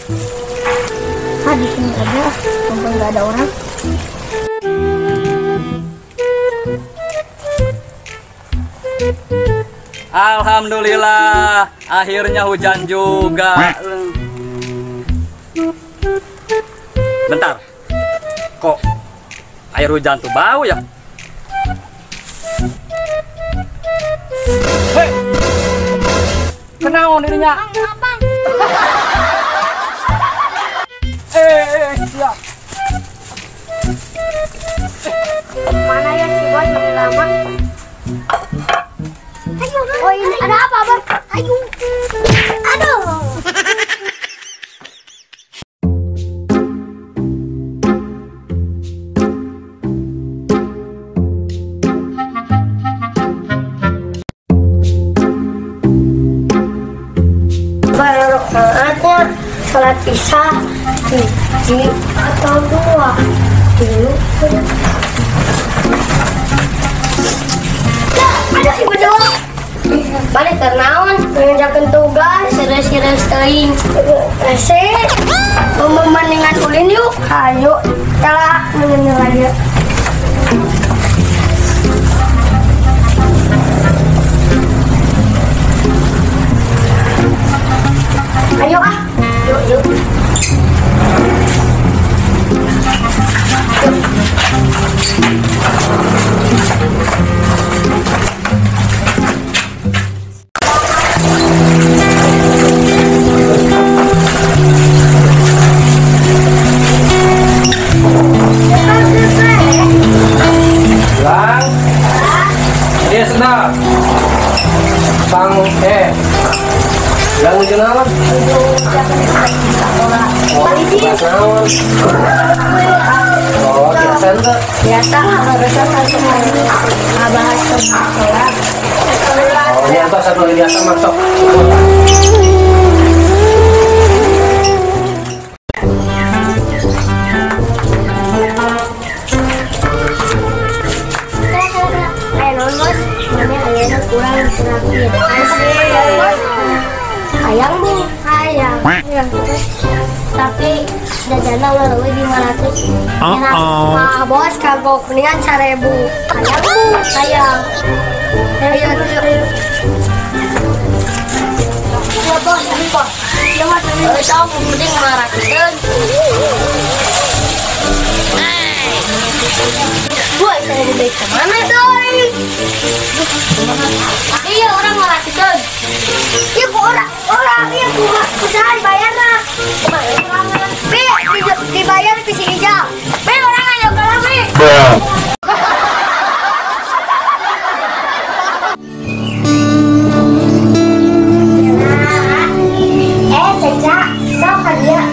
Ah, di sini aja, mumpung nggak ada orang. Alhamdulillah, akhirnya hujan juga. Bentar, kok air hujan tuh bau ya? Hei, kenaon ininya? Abang. Siap. Mana ya si bos masih lama? Ayo, oh ini ada apa, Bang? Ayo. Aduh. Baru rakaatnya sholat isya 1 atau 2 dulu. Nah, ada si berdua. Balik karnaon mengerjakan tugas serius-serius teuing. Rese membandingkan ulin yuk. Ayo, telah mengenalnya. Ayo ah, yuk yuk. Lang, dia senang. Bang, Lang nuju naon? Oh, tugas naon? Oh, biasa ente. Biasa, biasa langsung ngabahas tentang sekolah. Oh, ini atas satu biasa masuk. Kurang terakhir. Hayang bu, hayang. Tapi jajanna ulah leuwih 500. Enak. Bos kagok kuningan 1000. Hayang bu, hayang. Ayo, ayo. Ya bos, ini bos. Ya mas, ini tahu penting 500-eun. Gua saya beli kemana doi? Iya orang ngerakitan. Iya bu orang iya bu usaha dibayar lah. B dibayar pisi hijau. B orang ayo kalah B. Caca, kau kan dia.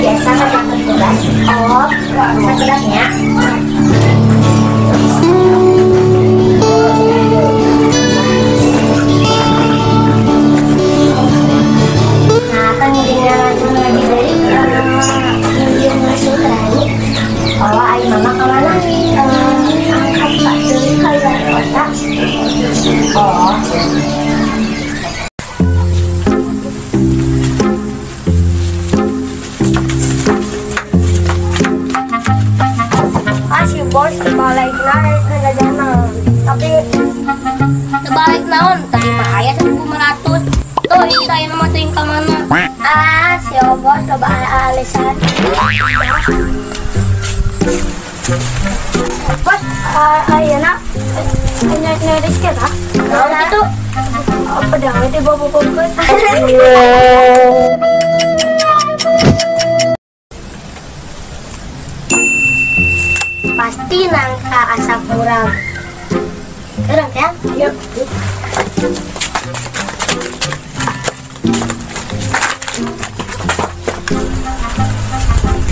Biasa kerjakan tugas. Oh, tugasnya. Nah, kan langsung lagi dari yang masuk lagi. Oh, ayo mama kemana? Angkat pak dulu keluar kota. Oh. Bos balik naik ke jajanan, tapi terbalik naon tadi mah aya 1500 tuh ini saya nama teuing ka mana? Ah si bos coba alisan bos ayeuna nya rezeki ah naon kitu apa dah di bawa-bawa. Pasti nangka asap kurang. Kurang ya? Yuk.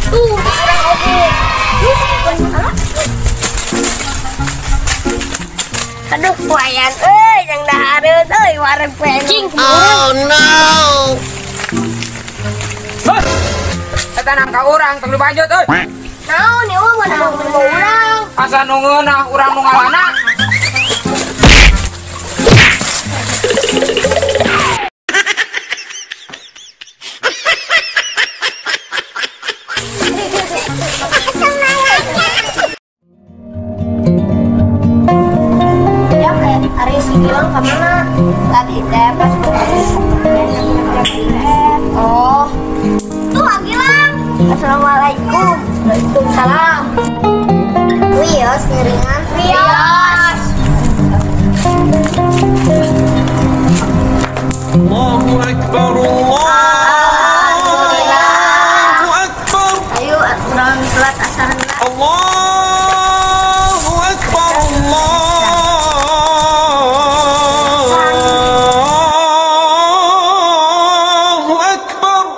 Tuh, kurang oke. Aduh, wayan euy, yang dahareun euy, wareg pencing. Oh no. Heh. Eta nangka urang tong dibanjut euy. Naon ieu mah menang urang. Asa nu ngeunah urang nu ngalana. Ya kayak ari si Gilang ka mana? Tadi teh pas oh. Tuh Gilang. Assalamualaikum. Waalaikumsalam. Wios ngiringan. Wios. Allahu Akbar, Allahu Akbar. Ayo urang salat asar heula. Allahu Akbar, Allahu Akbar.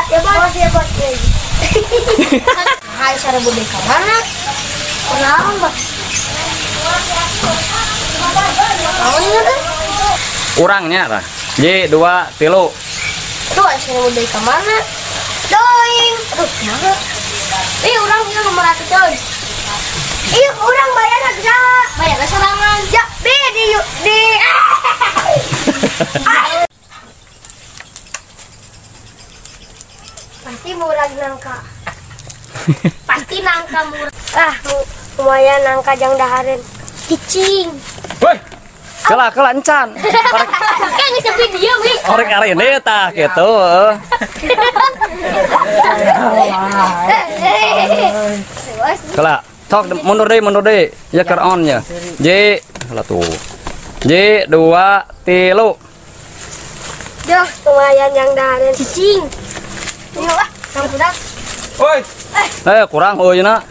Ya bos, ya bos. Hai, cara bude ka mana? Kunaon, Bos? Naon ieu teh? Urangnya tah. J 2 3. Tuh, cara bude ka mana? Doing. Aduh, kumaha? Ih, urang ieu nomor 1, coy. Ih, urang bayar saha? Bayar sorangan. Ya, B di di. Pasti murah nangka. Pasti nangka murah. Ah, lumayan nangka jang dahareun. Cicing. Woi. Kela kela encan. Kan geus video we. Orek arene tah kitu. Kela, sok mundur deui ya keur on nya. J, kela tuh. J 2 3. Duh, lumayan yang dahareun. Cicing. Yuk ah, budak. Woi. Kurang euy na.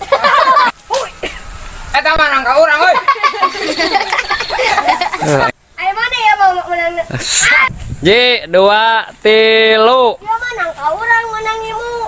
Eta mah nangka urang euy. Ayo mana ya mau menang? J, 2, 3. Dia menang kau orang menang imu.